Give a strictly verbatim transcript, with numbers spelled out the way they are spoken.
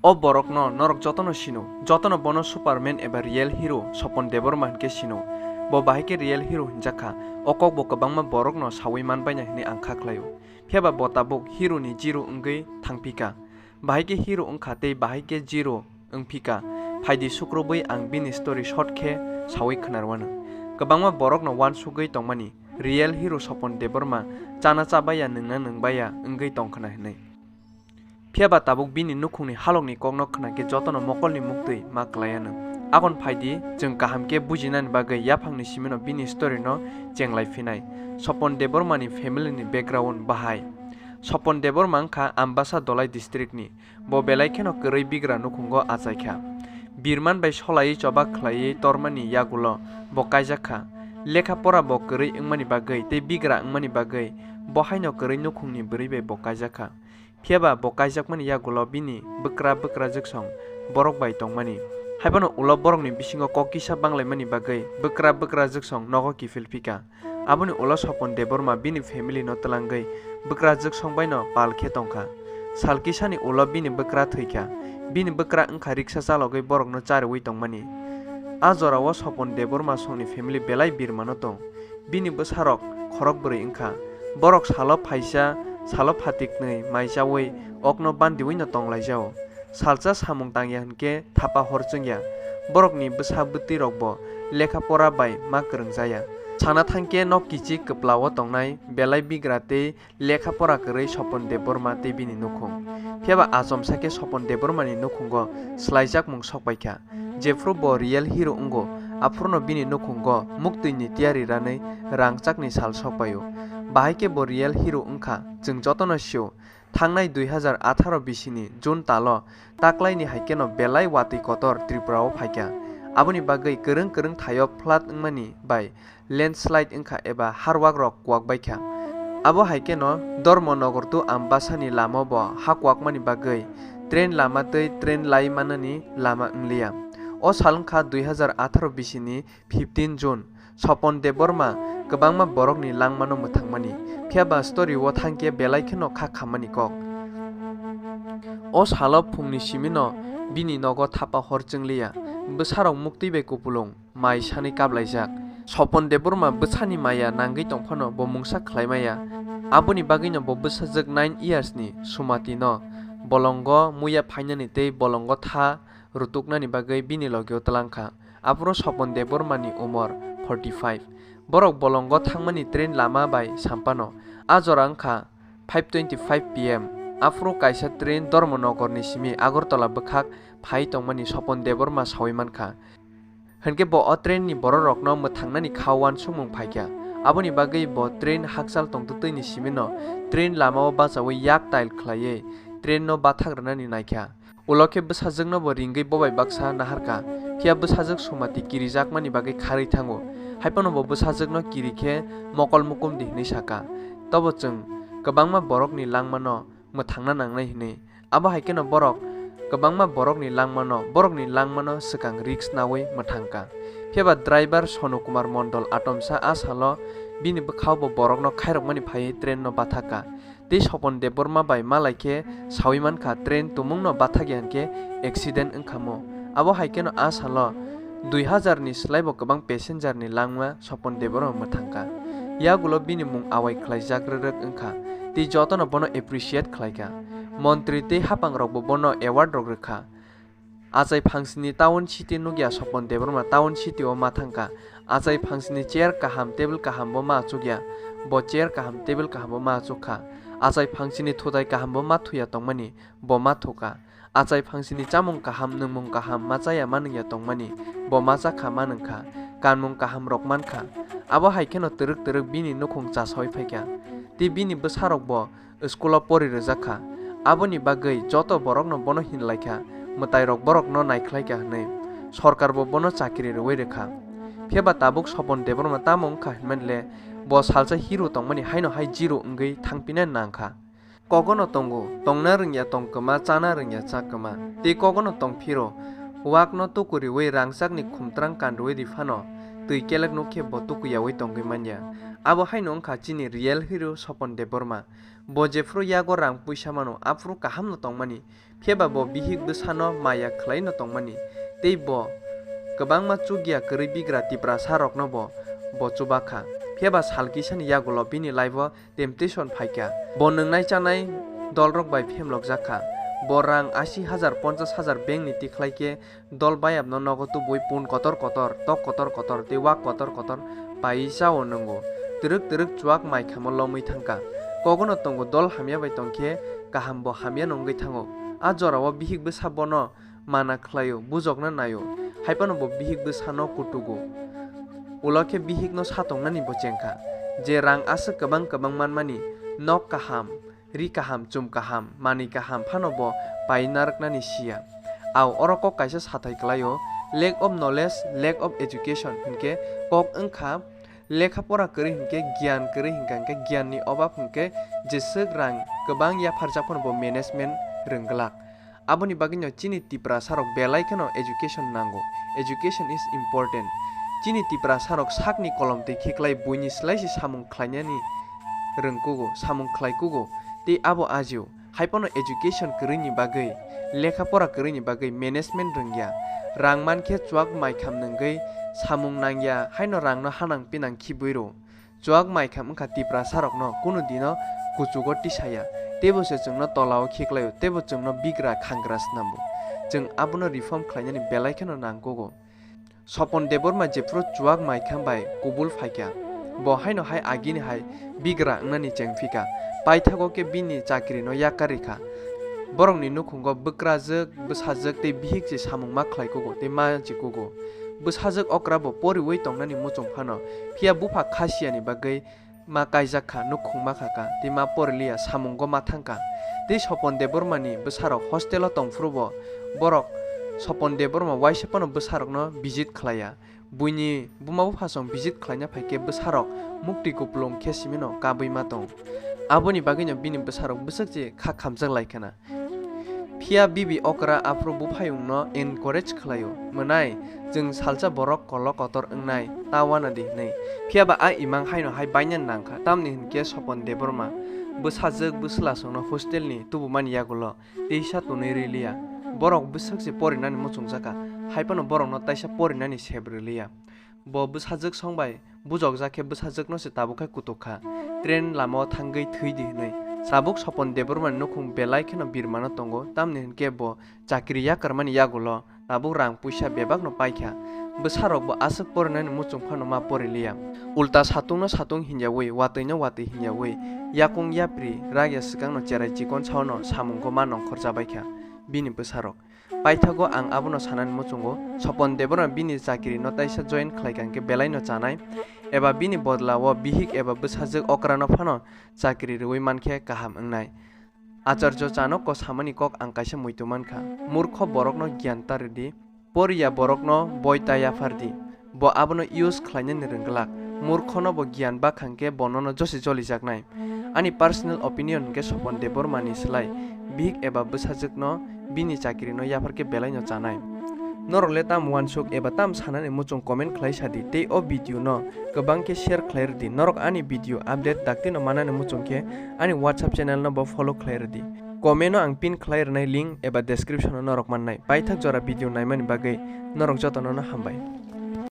O borokno norok jotono sino, jotono bono Superman eba real hero Sopon Debbarma hinkhe sino. Bo bahai khe real hero hinjak kha, o kok bo kwbangma borokno saui manbaina hinwi ang kha khlaio. Phiyaba bo tabuk hero ni zero wngwi thangphika. Bahai khe hero wngkha tei bahai khe zero wngphika. Phaidi sukrubwi ang bini story short khe saui khwnarwano. Kwbangma borokno uansugwi tongmani, real hero Sopon Debbarma chana chabaiya, nwngna nwngbaiya wngwi tongkhwna hinwi. Phiyaba tabuk bini nukhungni halokni kokno khwnakhe jotono mokolni muktwi ma klaianw. Akon phaidi, chwng kaham khe bujinani bagwi yaphangni simino bini story no chenglai phinai. Sopon Debbarma ni family ni background bahai. Sopon Debbarma wngkha Ambasa Dholai district ni. Bo belai kheno kwrwi bigra nukhungo achaikha. Birman bai solaiwi choba khlaiwi tormani yagulo bo kaijak kha. Lekha pora bo kwrwi wngmani bagwi tei bigra wngmani bagwi bo haino kwrwi nukhungni bwrwi bai bo kaijak kha. Phiyaba bo kaijakmani yagulo bini bwkra bwkra jwksong borok bai tongmani. Haiphano ulo borokni bisingo kok kisa banglaimani bagwi bwkra bwkra jwksong nogo kiphil phika. Aboni ulo Sopon Debbarma bini family no twlangwi bwkra jwksong bai no pal khe tongkha. Sal kisani ulo bini bwkra thwikha. Bini bwkra wngkha riksa chalogwi borokno chariwi tongmani. A jorao Sopon Debbarma songni family belai birmano tong. Bini bwsarok khorok bwrwi wngkha. Borok salo phaisa, salo phatiknwi mai chaui okno bandiui no tonglaijao. Salsa samung tangya hinkhe thapa hor chwngya. Borokni bwsa bwtwi rokbo lekha pora bai ma kwrwngjaya. Sana thangkhe nok kichik kwplao tongnai belai bigra tei lekha pora kwrwi Sopon Debbarma tei bini nukhung. Phiyaba achomsa khe Sopon Debbarmani nukhungo swlaijakmung sokpaikha. Jephru bo real hero wngo, aphruno bini nukhungo muktwini tiyari ranwi rangchakni sal sokpaio. Bahai khe bo real hero wngkha, chwng jotono sio. Thangnai dui hazar atharo bisini June talo taklaini hai kheno belai watwi kotor Tripura o phaikha. Aboni bagwi kwrwng kwrwng thaio flood wngmani bai landslide wngkha eba harwak rok kuak baikha. Abo hai kheno Dharmanagar to Ambasani lama bo ha kuakmani bagwi train lama tei train lai manani lama wngliya. O sal wngkha dui hazar atharo bisini fifteen June. Sopon Debbarma kwbangma borokni langmano mwthangmani, phiyaba story o thangkhe belai kheno kha khammani kok. O salo phungni simino bini nogo thapa hor chwngliya, bwsarok muktwi bai kupulung mai sanwi kablaijak. Sopon Debbarma bwsani maya nangwi tongphano bo mungsa khlaimaya. Aboni bagwino bo bwsajwk nine years ni Sumati no bolongo muya phainani tei bolongo tha rutuknani bagwi bini logio twlangkha. Aphuru Sopon Debbarmani umor forty five. Borok bolongo thangmani train lama bai sampano. A jora wngkha five twenty-five P M. Aphuru kaisa train Dharmanagarni simi Agartala bwkhak phai tongmani Sopon Debbarma saui mankha. Hinkhe bo o train ni bororokno mwthangnani kha uansukmung phaikha. Aboni bagwi bo train hakchal tongtwtwini simino train lamao bachaui yak tail khlaiwi train no bathak rwnani naikha. Ulo khe bwsajwkno bo ringwi bobai baksa naharkha, phiya bwsajwk Sumati kirijakmani bagwi kharwi thango. Haiphano bo bwsajwkno kiri khe mokol mukumdi hwnwi saka. Tobo chwng kwbangma borokni langmano mwthangna nangnai hwnwi. Abo hai kheno borok kwbangma borokni langmano, borokni langmano swkang risk naui mwthangkha. Phiyaba driver Sonu Kumar Mondol atomsa a salo bini bwkhao bo borokno khairokmani phaiwi train no bathakha. Tei Sopon Debbarma bai malai khe saui mankha train tumungno bathakya hinkhe accident wngkhamo. Abo hai kheno a salo dui hazar ni slaibo kwbang passenger ni langma Sopon Debbarma mwthangkha. Yagulo bini mung awai khlaijak rwrwk wngkha, tei jotono bono appreciate khlaikha. Montri tei haphangrokbo bono award rok rwkha. Achai phangsini town city nukya Sopon Debbarma town city o ma thangkha. Achai phangsini chair kaham table kaham bo ma achukya. Bo chair kaham table kaham bo ma achukha. Achai phangsini thutai kaham bo ma thuya tongmani bo ma thukha. Achai phangsini chamung kaham nwngmung kaham ma chaya ma nungya tongmani bo ma chakha ma nungkha. Kanmung kaham rok mankha. Abo hai kheno twrwk twrwk bini nukhung chasaui phaikha. Tei bini bwsarokbo school o pori rwjak kha. Aboni bagwi joto borokno bono hinlai kha, mwtairok borokno naikhlai kha hwnwi. Sorkar bo bono chakri rwui rwkha. Phiyaba tabuk Sopon Debbarma tamo wngkha hinmani le, bo salsa hero tongmani haino hai zero wngwi thangpinani nang kha. Kogono tongo, tongna rwngya tong kwma, chana rwngya cha kwma. Tei kogono tong phiro, wakno tuku riui rangchakni khumtrang kan rwui ri phano, Twi kelek nuk khe bo tukuyaui tongwi manya. Abo haino wngkha chini real hero Sopon Debbarma. Bo jephru yago rang puisa mano, aphuru kahamno tongmani. Phiyaba bo bihik bwsano maya khwlaino tongmani. Tei bo kwbangma chukya kwrwi bigra Tiprasa rokno bo, bo chubakha. Phiyaba sal kisani yagulo bini life-o temptation phaikha. Bo nwngnai chanai dolrok bai phemlokjakha. Bo rang asi hajar, ponchas hajar bankni tikhlai khe dol bayapno nogo tubui pun kotor kotor, tok kotor kotor tei wak kotor kotor paiwi chao nwngo. Twrwk twrwk chuak maikhamo lomwi thangkha. Kogono tongo dol hamya bai tongkhe kaham bo hamyano wngwi thango. A jorao bihik bwsa bono mana khlaio, bujokna naio, haiphano bo bihik bwsano kutugo. Ulo khe bihikno satongnani bo chengkha, je rang aswk kwbang kwbang manmani, nok kaham, ri kaham, chum kaham, manwi kaham phano bo pai narwknani siya. Ao oro kok kaisa sathai kwlaio, lack of knowledge, lack of education hinkhe kok wngkha lekha pora kwrwi hinkhe giyan kwrwi hinkha hinkhe giyanni obab hinkhe jeswk rang kwbang yapharjak phano bo management rwng glak. Aboni bagwino chini Tiprasa rok belai kheno education nango. Education is important. Chini Tiprasa rok sakni kolom twi khiklai buini slai se samung khlainani rwngkugo, samung khlaikugo, tei abo ajio. Haiphano education kwrwini bagwi, lekha pora kwrwini bagwi management rwngya. Rang mankhe chuak maikham nwngwi samung nangya, haino rangno hanang pinang khibwi rw. Chuak maikham wngkha Tiprasa rokno kunu dino kuchugo tisaya, teibo se chwngno tolao khiklaio, teibo chwngno bigra khangra snambo. Chwng abono reform khlainani belai kheno nangkugo. Sopon Debbarma jephru chuak maikham bai kubul phaikha, bo haino hai agini hai bigra wngnani chengphikha, paithago khe bini chakrino yakar rikha. Borokni nukhungo bwkrajwk, bwsajwk tei bihik se samung ma khlaikugo tei ma chikugo. Bwsajwk okra bo poriwi tongnani muchung phano, phiya bupha khasiyani bagwi ma kaijak kha, nukhung ma kha ka, tei ma poriliya, samungo ma thang ka. Tei Sopon Debbarmani bwsarok hostel-o tong phuru bo borok Sopon Debbarma waisa phano bwsarokno visit khlaiya. Buini buma buphasong visit khlaina phai khe bwsarok mukti kupulung khe simino kabwi ma tong. Aboni bagwino bini bwsarok bwswk se kha khamjak lai khna. Phiya bibi okra aphuru buphayungno encourage khlaio, "Mwnai, chwng salsa borok kolok kotor wngnai, ta wana di," hwnwi. Phiyaba a imang haino hai baina nangkha, tamni hwnkhe Sopon Debbarma bwsajwk bwslasongno hostelni tubumani yagulo teisa tonwi rwliya. Borok bwswk se porinani muchungjakha, haiphano borokno taisa porinani sep rwliya. Bo bwsajwk song bai bujokjak khe bwsajwkno se tabuk khe kutuk kha. Train lama-o thangwi thwi di hwnwi. Tabuk Sopon Debbarmani nukhung belai kheno birmano tongo, tamni hwnkhe bo chakri yakarmani yagulo tabuk rang puisa bebakno paikha. Bwsarokbo aswk porinani muchung phano ma poriliya. Ulta satungno satung hinyawi, watwino watwi hinyawi, yakung yapri ragya swkangno cherai chikon saono samungo ma nongkhor chabaikha bini bwsarok. Paithago ang abono sanani muchungo, Sopon Debbarma bini chakiri no taisa join khlai kha hwnkhe belai no chanai, eba bini bodla o bihik eba bwsajwk okra no phano chakiri rwui mankhe kaham wngnai. Acharjo Chanokko samani kok ang kaisa muitu mankha, murkho borokno giyan ta rwdi, poriya borokno boi ta yaphar di. Bo abono use khlainani rwngwlak. Murkhono bo giyan bakha hwnkhe bo nono josi jolijaknai. Ani personal opinion hwnkhe Sopon Debbarmani slai bihik eba bwsajwkno bini chakirino yapharkhe belaino chanai. Norok le tam uansuk eba tam sanani muchung comment khlai sadi tei o video no kwbang khe share khlai rwdi. Norok ani video update daktino manani muchung khe ani WhatsApp channel no bo follow khlai rwdi. Comment o ang pin khlai rwnai link eba description o norok mannai. Paithak jora video naimani bagwi norok jotono no hambai.